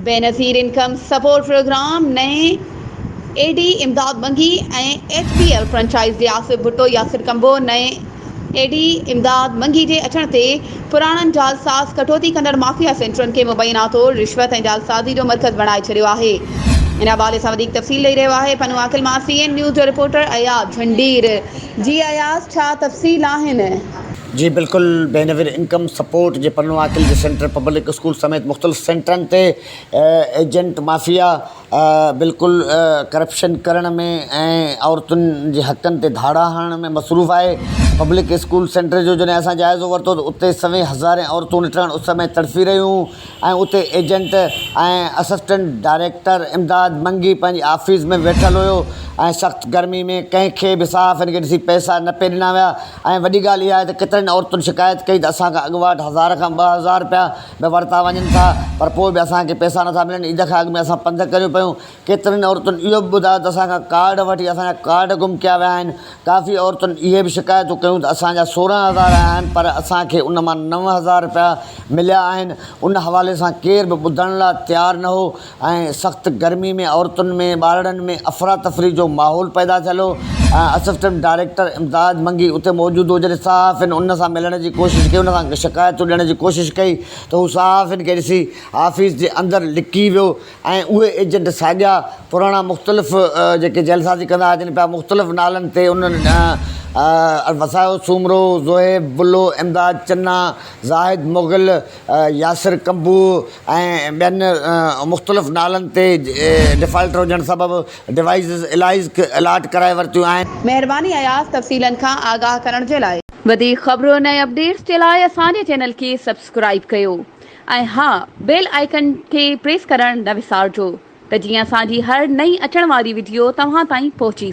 Benazir income support programme نئين A D Imdad Mangi ۽ H B L franchise جي آصف ڀٽو ياسر ڪمبو نئين اي D امداد منگي جي اچڻ تي پراڻن جعلساز ڪٽوتي ڪندڙ مافيا سينٽرن کي مبينا طور رشوت ۽ جعلسازي جو مرڪز بڻائي ڇڏيو آهي. ان حوالي سان وڌيڪ تفصيل ڏئي رهيو آهي پنوعاقل مان سي اين نيوز جو رپورٽر اياز جهنڊير. جي اياز ڇا تفصيل آهن؟ جي بلڪل بينظير انڪم سپورٽ جي پنوعاقل جي سينٽر پبلڪ اسڪول سميت مختلف سينٽرن تي ايجنٽ مافيا بلڪل ڪرپشن ڪرڻ ۾ ۽ عورتن جي حقن تي ڌاڙا هڻڻ ۾ مصروف آهي. پبلڪ اسڪول سينٽر جو جڏهن اسان جائزو ورتو ته اتي سوين هزارين عورتون نٽهڻ اس ۾ تڙڦي رهيون هيون ۽ اتي agent ۽ assistant director Imdad Mangi پنهنجي آفيس ۾ ويٺل هيو ۽ سخت گرمي ۾ ڪنهن کي به صحافين کي ڏسي پئسا نه پئي ڏنا ويا ۽ وڏي ڳالهه اها آهي ته ڪيترين عورتن شڪايت ڪئي ته اسان کان اڳواٽ هزار کان 2000 رپيا به ورتا وڃن ٿا پر پوء به اسان کي پئسا نٿا ملن عيد کان اڳ ۾ اسان پنڌ ڪريون پيون ڪيترين عورتن اهو به ٻڌايو ته اسان کان ڪارڊ وٺي اسان جا ڪارڊ گم ڪيا ويا آهن ڪافي عورتن اهي به شڪايتون ڪيون ته اسان جا 16 هزار آيا آهن پر اسان کي ان مان 9000 رپيا مليا آهن ان حوالي سان ڪير به ٻڌڻ لاء تيار نه هو ۽ سخت گرمي ۾ عورتن ۾ ٻارڙن ۾ افراتفري جو ماحول پيدا ٿيل هو ۽ اسسٽنٽ ڊائريڪٽر امداد منگي اتي موجود هو جڏهن صحافين ان سان ملڻ جي ڪوشش ڪئي ان سان شڪايتون ڏيڻ جي ڪوشش ڪئي ته هو صحافين کي ڏسي آفيس جي اندر لڪي ويو ۽ اهي ايجنٽ ساڳيا پراڻا مختلف جيڪي جعلسازي ڪندا اچن پيا مختلف نالن تي انهن وسايو سومرو، زوهيب بلو، امداد چنا، زاهد مغل، ياسر ڪمبوه ۽ ٻين مختلف نالن تي ڊفالٽر هجڻ سبب ڊوائيسز الائيز الاٽ ڪرائي ورتيون آهن. مهرباني اياز تفصيلن کان آگاهه ڪرڻ جي لاء. وڌيڪ خبرن ۽ اپڊيٽس جي لاء اسان جي چينل کي سبسڪرائيب ڪيو ۽ ها بيل آئيڪن کي پريس ڪرڻ نه وسارجو ته جيئن اسان جي هر نئين اچڻ واري وڊيو توهان تائين پهچي.